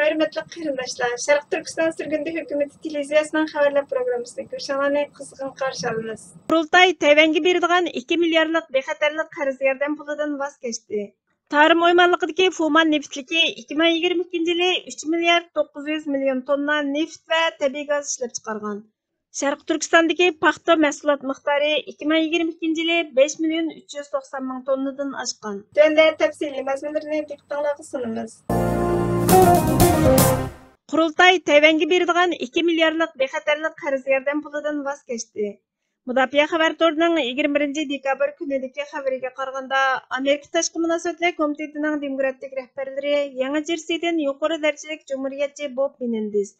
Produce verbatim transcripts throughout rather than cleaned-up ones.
ھۆرمەتلىك قېرىنداشلار، شەرقىي تۈركىستان سۈرگۈندە ھۆكۈمىتى تېلېۋىزىيەسىنىڭ خەۋەرلەر پروگراممىسىنى كۆرۈشۈڭلارنى قىزغىن قارشى ئالىمىز. قۇرۇلتاي تەيۋەنگە بېرىدىغان ئىككى مىليارلىق بىخەتەرلىك قەرز ياردەم پۇلىدىن ۋاز كەچتى. تارىم ئويمانلىقىدىكى فۇمان نېفىتلىكى ئىككى مىڭ يىگىرمە ئىككىنچى يىلى ئۈچ مىليارد توققۇز يۈز مىليون توننا نېفىت ۋە تەبىئىي گاز ئىشلەپچىقارغان. شەرقىي تۈركىستاندىكى پاختا مەھسۇلات مىقدارى ئىككى مىڭ يىگىرمە ئىككىنچى يىلى بەش مىليون ئۈچ يۈز توقسان مىڭ توننىدىن ئاشقان. تۆۋەندە تەپسىلىي مەزمۇنلىرىنى دىققىتىڭلارغا سۇنىمىز. قۇرۇلتاي تەيۋەنگە بېرىدىغان ئىككى مىليارلىق بىخەتەرلىك قەرز ياردەم پۇلىدىن ۋاز كەچتى. مۇداپىئە خەۋەر تورىنىڭ يىگىرمە بىرىنچى دېكابىر كۈنىدىكى خەۋىرىگە قارىغاندا، ئامېرىكا تاشقى مۇناسىۋەتلەر كومىتېتىنىڭ دېموكراتىك رەھبەرلىرى يېڭى جېرسىدىن يۇقىرى دەرىجىلىك جۇمھۇرىيەتچى بوب مېنېندېز،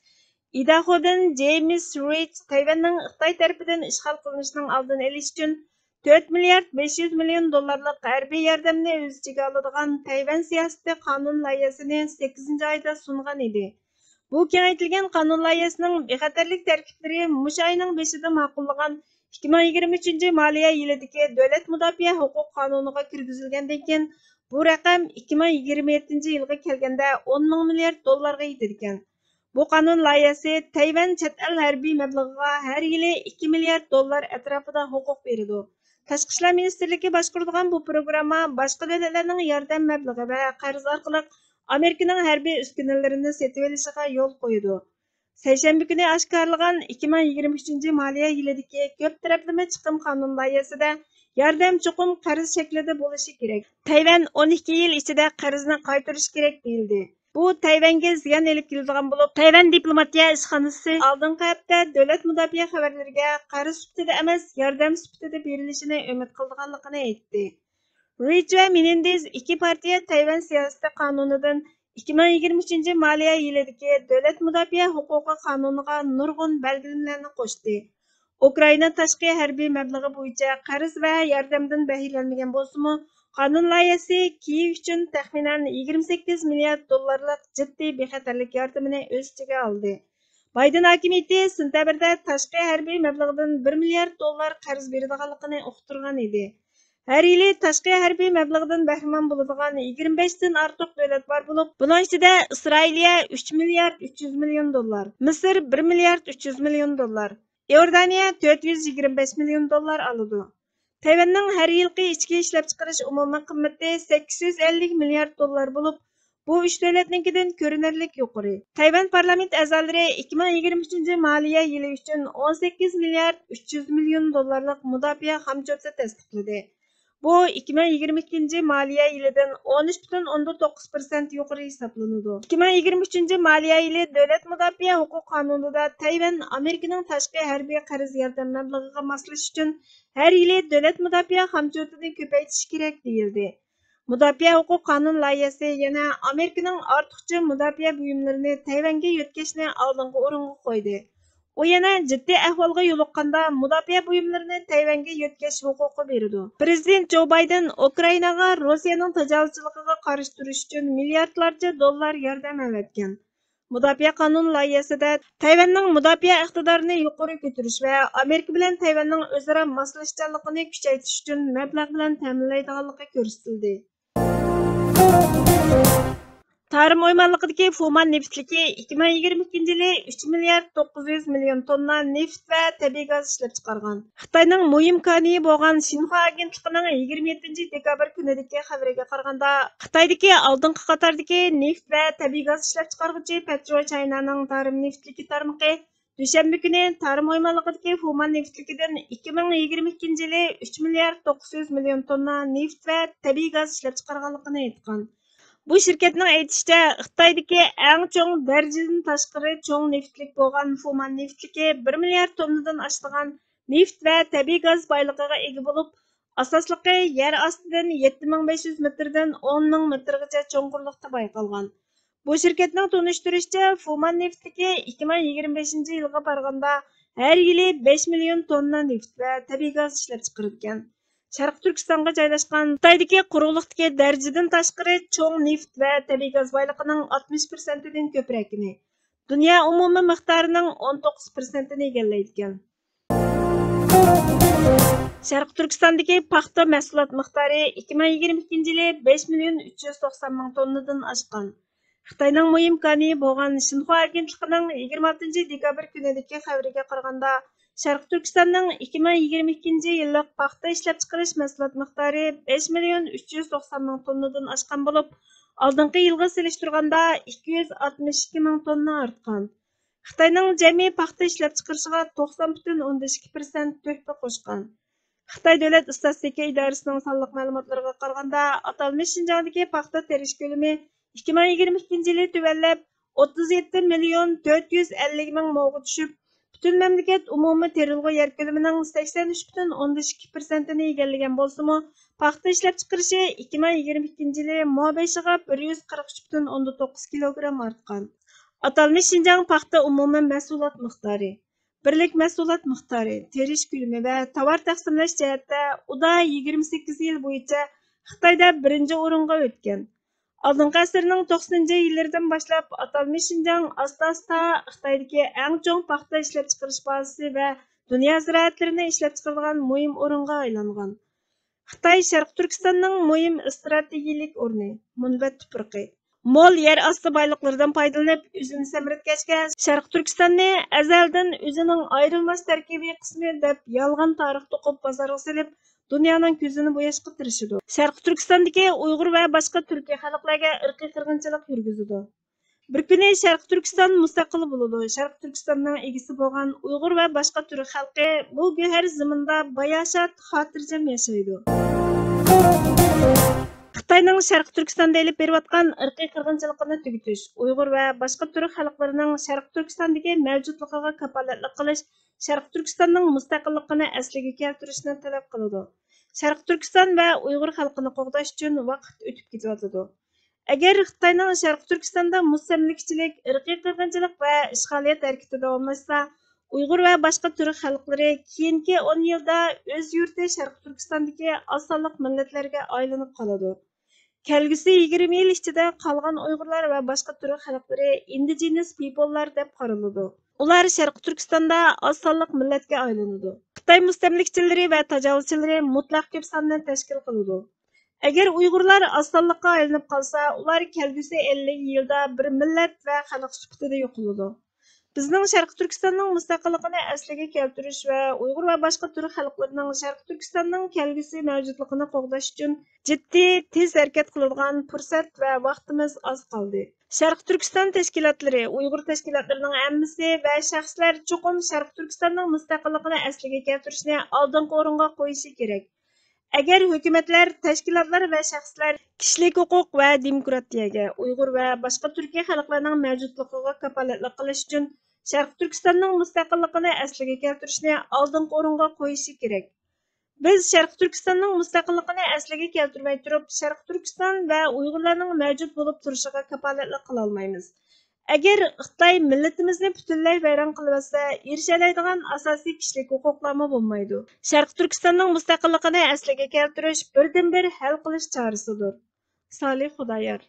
ئىداھودىن جېيمىس رىچ تەيۋەننىڭ خىتاي تەرىپىدىن ئىشغال قىلىنىشىنىڭ ئالدىنى ئېلىش ئۈچۈن تۆت مىليارد بەش يۈز مىليون دوللارلىق ھەربىي ياردەمنى ئۆز ئىچىگە ئالىدىغان تەيۋەن سىياسىتى قانۇن لايىھەسىنى سەككىزىنچى ئايدا سۇنغان ئىدى. بۇ كېڭەيتىلگەن قانۇن لايىھەسىنىڭ بىخەتەرلىك تەركىبلىرى مۇشۇ ئاينىڭ بېشىدا ماقۇللىغان ئىككى مىڭ يىگىرمە ئۈچىنچى مالىيە يىلىدىكى دۆلەت مۇداپىئە ھوقۇق قانۇنىغا كىرگۈزۈلگەندىن كېيىن، بۇ رەقەم ئىككى مىڭ يىگىرمە يەتتىنچى يىلغا كەلگەندە ئون مىڭ مىليارد دوللارغا يېتىدىكەن. بۇ قانۇن لايىھەسى تەيۋەن چەت ئەل ھەربىي مەبلىغىغا ھەر يىلى ئىككى مىليارد دوللار ئەتراپىدا ھوقۇق بېرىدۇ. تاشقى ئىشلار مىنىستىرلىكى باشقۇرىدىغان بۇ پروگرامما باشقا دۆلەتلەرنىڭ ياردەم مەبلىغى ۋە قەرز ئارقىلىق ئامېرىكىنىڭ ھەربىي ئۈسكۈنىلىرىنى سېتىۋېلىشىغا يول قويىدۇ. سەيشەنبە كۈنى ئاشكارىلىغان ئىككى مىڭ يىگىرمە ئۈچىنچى مالىيە يىلىدىكى كۆپ تەرەپلىمە چىقىم قانۇن لايىھەسىدە ياردەم چوقۇم قەرز شەكلىدە بولۇشى كېرەك. تەيۋەن ئون ئىككى يىل ئىچىدە قەرزنى قايتۇرۇشى كېرەك دېيىلدى. بۇ تەيۋەنگە زىيان ئېلىپ كېلىدىغان بولۇپ، تەيۋەن دىپلوماتىيە ئىشخانىسى ئالدىنقى ھەپتە دۆلەت مۇداپىئە خەۋەرلىرىگە قەرز سۈپىتىدە ئەمەس، ياردەم سۈپىتىدە بېرىلىشىنى ئۈمىد قىلىدىغانلىقىنى ئېيتتى. رىچ ۋە مېنېندېز ئىككى پارتىيە تەيۋەن سىياسىتى قانۇنىدىن ئىككى مىڭ يىگىرمە ئۈچىنچى مالىيە يىلىدىكى دۆلەت مۇداپىئە ھوقۇقى قانۇنىغا نۇرغۇن بەلگىلىمىلەرنى قوشتى. ئۇكرائىنا تاشقى ھەربىي مەبلىغى بويىچە قەرز ۋە ياردەمدىن بەھرىلەنمىگەن بولسىمۇ، قانۇن لايىھەسى كىيېۋ ئۈچۈن تەخمىنەن يىگىرمە سەككىز مىليارد دوللارلىق جىددىي بىخەتەرلىك ياردىمىنى ئۆز ئىچىگە ئالدى. بايدېن ھاكىمىيىتى سېنتەبىردە تاشقى ھەربىي مەبلىغىدىن بىر مىليارد دوللار قەرز بېرىدىغانلىقىنى ئۇقتۇرغان ئىدى. ھەر يىلى تاشقى ھەربىي مەبلىغىدىن بەھرىمەن بولىدىغان يىگىرمە بەشتىن ئارتۇق دۆلەت بار بولۇپ، بۇنىڭ ئىچىدە ئىسرائىلىيە ئۈچ مىليارد ئۈچ يۈز مىليون دوللار، مىسىر بىر مىليارد ئۈچ يۈز مىليون دوللار، ئىئوردانىيە تۆت يۈز يىگىرمە بەش مىليون دوللار ئالىدۇ. تەيۋەننىڭ ھەر يىلقى ئىچكى ئىشلەپچىقىرىش ئومۇمىي قىممىتى سەككىز يۈز ئەللىك مىليارد دوللار بولۇپ، بۇ ئۈچ دۆلەتنىڭكىدىن كۆرۈنەرلىك يۇقىرى. تەيۋەن پارلامېنت ئەزالىرى ئىككى مىڭ يىگىرمە ئۈچىنچى مالىيە يىلى ئۈچۈن ئون سەككىز مىليارد ئۈچ يۈز مىليون دوللارلىق مۇداپىئە خامچوتى تەستىقلىدى. بۇ ئىككى مىڭ يىگىرمە ئىككىنچى مالىيە يىلىدىن ئون ئۈچ پۈتۈن ئوندىن توققۇز پىرسەنت يۇقىرى ھېسابلىنىدۇ. ئىككى مىڭ يىگىرمە ئۈچىنچى مالىيە يىلى دۆلەت مۇداپىئە ھوقۇق قانۇنىدا تەيۋەن ئامېرىكىنىڭ تاشقى ھەربىي قەرز ياردەم مەبلىغىغا ماسلىشىش ئۈچۈن ھەر يىلى دۆلەت مۇداپىئە خامچوتىنى كۆپەيتىشى كېرەك دېيىلدى. مۇداپىئە ھوقۇق قانۇن لايىھەسى يەنە ئامېرىكىنىڭ ئارتۇقچە مۇداپىئە بۇيۇملىرىنى تەيۋەنگە يۆتكەشنى ئالدىنقى ئورۇنغا قويدى. ئۇ يەنە جىددىي ئەھۋالغا يولۇققاندا مۇداپىئە بۇيۇملىرىنى تەيۋەنگە يۆتكەش ھوقۇقى بېرىدۇ. پىرېزىدېنت جو بايدېن ئۇكرائىناغا روسىيەنىڭ تاجاۋۇزچىلىقىغا قارشى تۇرۇش ئۈچۈن مىلياردلارچە دوللار ياردەم ئەۋەتكەن. مۇداپىئە قانۇن لايىھەسىدە تەيۋەننىڭ مۇداپىئە ئىقتىدارىنى يۇقىرى كۆتۈرۈش ۋە ئامېرىكا بىلەن تەيۋەننىڭ ئۆزئارا ماسلىشىشچانلىقىنى كۈچەيتىش ئۈچۈن مەبلەغ بىلەن تەمىنلەيدىغانلىقى كۆرسىتىلدى. تارىم ئويمانلىقىدىكى فۇمان نېفىتلىكى ئىككى مىڭ يىگىرمە ئىككىنچى يىلى ئۈچ مىليارد توققۇز يۈز مىليون توننا نېفىت ۋە تەبىئىي گاز ئىشلەپچىقارغان. خىتاينىڭ مۇھىم كانىيى بولغان شىنخۇا ئاگېنتلىقىنىڭ يىگىرمە يەتتىنچى دېكابىر كۈنىدىكى خەۋىرىگە قارىغاندا، خىتايدىكى ئالدىنقى قاتاردىكى نېفىت ۋە تەبىئىي گاز ئىشلەپچىقارغۇچى پېترو چاينانىڭ تارىم نېفىتلىكى تارمىقى دۈشەنبە كۈنى تارىم ئويمانلىقىدىكى فۇمان نېفىتلىكىدىن ئىككى مىڭ يىگىرمە ئىككىنچى يىلى ئۈچ مىليارد توققۇز يۈز مىليون توننا نېفىت ۋە تەبىئىي گاز ئىشلەپچىقارغانلىقىنى ئېيتقان. بۇ شىركەتنىڭ ئېيتىشىچە، خىتايدىكى ئەڭ چوڭ، دەرىجىدىن تاشقىرى چوڭ نېفىتلىك بولغان فۇمان نېفىتلىكى بىر مىليارد توننىدىن ئاشىدىغان نېفىت ۋە تەبىئىي گاز بايلىقىغا ئىگە بولۇپ، ئاساسلىقى يەر ئاستىدىن يەتتە مىڭ بەش يۈز مېتىردىن ئون مىڭ مېتىرغىچە چوڭقۇرلۇقتا بايقالغان. بۇ شىركەتنىڭ تونۇشتۇرۇشىچە، فۇمان نېفىتلىكى ئىككى مىڭ يىگىرمە بەشىنچى يىلغا بارغاندا ھەر يىلى بەش مىليون توننا نېفىت ۋە تەبىئىي گاز ئىشلەپچىقىرىدىكەن. شەرقىي تۈركىستانغا جايلاشقان خىتايدىكى قۇرۇقلۇقتىكى دەرىجىدىن تاشقىرى چوڭ نېفىت ۋە تەبىئىي گاز بايلىقىنىڭ ئاتمىش پىرسەنتىدىن كۆپرەكىنى، دۇنيا ئومۇمىي مىقدارىنىڭ ئون توققۇز پىرسەنتىنى ئىگىلەيدىكەن. شەرقىي تۈركىستاندىكى پاختا مەھسۇلات مىقدارى ئىككى مىڭ يىگىرمە ئىككىنچى يىلى بەش مىليون ئۈچ يۈز توقسان مىڭ توننىدىن ئاشقان. خىتاينىڭ مۇھىم كانىيى بولغان شىنخۇا ئاگېنتلىقىنىڭ يىگىرمە ئالتىنچى دېكابىر كۈنىدىكى خەۋىرىگە قارىغاندا، شەرقىي تۈركىستاننىڭ ئىككى مىڭ يىگىرمە ئىككىنچى يىللىق پاختا ئىشلەپچىقىرىش مەھسۇلات مىقدارى بەش مىليون ئۈچ يۈز توقسان مىڭ توننىدىن ئاشقان بولۇپ، ئالدىنقى يىلغا سېلىشتۇرغاندا ئىككى يۈز ئاتمىش ئىككى مىڭ توننا ئارتقان. خىتاينىڭ جەمئىي پاختا ئىشلەپچىقىرىشىغا توقسان پۈتۈن ئوندىن ئىككى پىرسەنت تۆھپە قوشقان. خىتاي دۆلەت ئىستاتىستىكا ئىدارىسىنىڭ سانلىق مەلۇماتلىرىغا قارىغاندا، ئاتالمىش شىنجاڭدىكى پاختا تېرىش كۆلىمى ئىككى مىڭ يىگىرمە ئىككىنچى يىلى تۆۋەنلەپ، ئوتتۇز يەتتە مىليون تۆت يۈز ئەللىك مىڭ موغا چۈشۈپ، پۈتۈن مەملىكەت ئومۇمىي تېرىلغۇ يەر كۆلىمىنىڭ سەكسەن ئۈچ پۈتۈن ئوندىن ئىككى پىرسەنتىنى ئىگىلىگەن بولسىمۇ، پاختا ئىشلەپچىقىرىشى ئىككى مىڭ يىگىرمە ئىككىنچى يىلى مو بېشىغا بىر يۈز قىرىق ئۈچ پۈتۈن ئوندىن توققۇز كىلوگرام ئارتقان. ئاتالمىش شىنجاڭ پاختا ئومۇمىي مەھسۇلات مىقدارى، بىرلىك مەھسۇلات مىقدارى، تېرىش كۆلىمى ۋە تاۋار تەقسىملەش جەھەتتە ئۇدا يىگىرمە سەككىز يىل بويىچە خىتايدا بىرىنچى ئورۇنغا ئۆتكەن. ئالدىنقى ئەسىرنىڭ توقسىنىنچى يىللىرىدىن باشلاپ، ئاتالمىش شىنجاڭ ئاستا-ئاستا خىتايدىكى ئەڭ چوڭ پاختا ئىشلەپچىقىرىش بازىسى ۋە دۇنيا زىرائەتلىرىنى ئىشلەپچىقىرىدىغان مۇھىم ئورۇنغا ئايلانغان. خىتاي شەرقىي تۈركىستاننىڭ مۇھىم ئىستراتېگىيەلىك ئورنى، مۇنبەت تۇپرىقى، مول يەر ئاستى بايلىقلىرىدىن پايدىلىنىپ، ئۆزىنى سەمرىتكەچكە، شەرقىي تۈركىستاننى ئەزەلدىن ئۆزىنىڭ ئايرىلماس تەركىبىي قىسمى دەپ يالغان تارىخ توقۇپ بازارغا سېلىپ، دۇنيانىڭ كۆزىنى بوياشقا تىرىشىدۇ. شەرقىي تۈركىستاندىكى ئۇيغۇر ۋە باشقا تۈركىي خەلقلەرگە ئىرقىي قىرغىنچىلىق يۈرگۈزىدۇ. بىر كۈنى شەرقىي تۈركىستان مۇستەقىل بولىدۇ. شەرقىي تۈركىستاننىڭ ئىگىسى بولغان ئۇيغۇر ۋە باشقا تۈرك خەلقى بۇ گۆھەر زېمىندا باياشات، خاتىرجەم ياشايدۇ. خىتاينىڭ شەرقىي تۈركىستاندا ئېلىپ بېرىۋاتقان ئىرقىي قىرغىنچىلىقىنى تۈگىتىش، ئۇيغۇر ۋە باشقا تۈرك خەلقلىرىنىڭ شەرقىي تۈركىستاندىكى مەۋجۇتلۇقىغا كاپالەتلىك قىلىش، شەرقىي تۈركىستاننىڭ مۇستەقىللىقىنى ئەسلىگە كەلتۈرۈشنى تەلەپ قىلىدۇ. شەرقىي تۈركىستان ۋە ئۇيغۇر خەلقىنى قوغداش ئۈچۈن ۋاقىت ئۆتۈپ كېتىۋاتىدۇ. ئەگەر خىتاينىڭ شەرقىي تۈركىستاندا مۇستەملىكىچىلىك، ئىرقىي قىرغىنچىلىق ۋە ئىشغالىيەت ھەرىكىتى داۋاملاشسا، ئۇيغۇر ۋە باشقا تۈرك خەلقلىرى كېيىنكى ئون يىلدا ئۆز يۇرتى شەرقىي تۈركىستاندىكى ئاز سانلىق مىللەتلەرگە ئايلىنىپ قالىدۇ. كەلگۈسى يىگىرمە يىل ئىچىدە قالغان ئۇيغۇرلار ۋە باشقا تۈرك خەلقلىرى ئىندىجېنەس پىپوللار دەپ قارىلىدۇ. ئۇلار شەرقىي تۈركىستاندا ئاز سانلىق مىللەتكە ئايلىنىدۇ. خىتاي مۇستەملىكىچىلىرى ۋە تاجاۋۇزچىلىرى مۇتلەق كۆپ ساننى تەشكىل قىلىدۇ. ئەگەر ئۇيغۇرلار ئاز سانلىققا ئايلىنىپ قالسا، ئۇلار كەلگۈسى ئەللىك يىلدا بىر مىللەت ۋە خەلق سۈپىتىدە يوقىلىدۇ. بىزنىڭ شەرقىي تۈركىستاننىڭ مۇستەقىللىقىنى ئەسلىگە كەلتۈرۈش ۋە ئۇيغۇر ۋە باشقا تۈرك خەلقلىرىنىڭ شەرقىي تۈركىستاننىڭ كەلگۈسى مەۋجۇتلۇقىنى قوغداش ئۈچۈن جىددىي، تېز ھەرىكەت قىلىدىغان پۇرسەت ۋە ۋاقتىمىز ئاز قالدى. شەرقىي تۈركىستان تەشكىلاتلىرى، ئۇيغۇر تەشكىلاتلىرىنىڭ ھەممىسى ۋە شەخسلەر چوقۇم شەرقىي تۈركىستاننىڭ مۇستەقىللىقىنى ئەسلىگە كەلتۈرۈشنى ئالدىنقى ئورۇنغا قويۇشى كېرەك. ئەگەر ھۆكۈمەتلەر، تەشكىلاتلار ۋە شەخسلەر كىشىلىك ھوقۇق ۋە دېموكراتىيەگە، ئۇيغۇر ۋە باشقا تۈركىي خەلقلەرنىڭ مەۋجۇتلۇقىغا كاپالەتلىك قىلىش ئۈچۈن شەرقىي تۈركىستاننىڭ مۇستەقىللىقىنى ئەسلىگە كەلتۈرۈشنى ئالدىنقى ئورۇنغا قويۇشى كېرەك. بىز شەرقىي تۈركىستاننىڭ مۇستەقىللىقىنى ئەسلىگە كەلتۈرمەي تۇرۇپ، شەرقىي تۈركىستان ۋە ئۇيغۇرلارنىڭ مەۋجۇت بولۇپ تۇرۇشىغا كاپالەتلىك قىلالمايمىز. ئەگەر خىتاي مىللىتىمىزنى پۈتۈنلەي ۋەيران قىلىۋەتسە، ئېرىشەلەيدىغان ئاساسىي كىشىلىك ھوقۇقلارمۇ بولمايدۇ. شەرقىي تۈركىستاننىڭ مۇستەقىللىقىنى ئەسلىگە كەلتۈرۈش بىردىنبىر ھەل قىلىش چارىسىدۇر. سالىھ خۇدايار.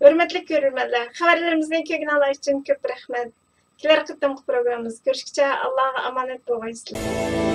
ھۆرمەتلىك كۆرۈرمەنلەر، خەۋەرلىرىمىزنى كۆرگىنىڭلار ئۈچۈن كۆپ رەھمەت. كېلەر قېتىمقى پروگراممىمىزدا كۆرۈشكىچە ئاللاغا ئامانەت بولغايسىلەر.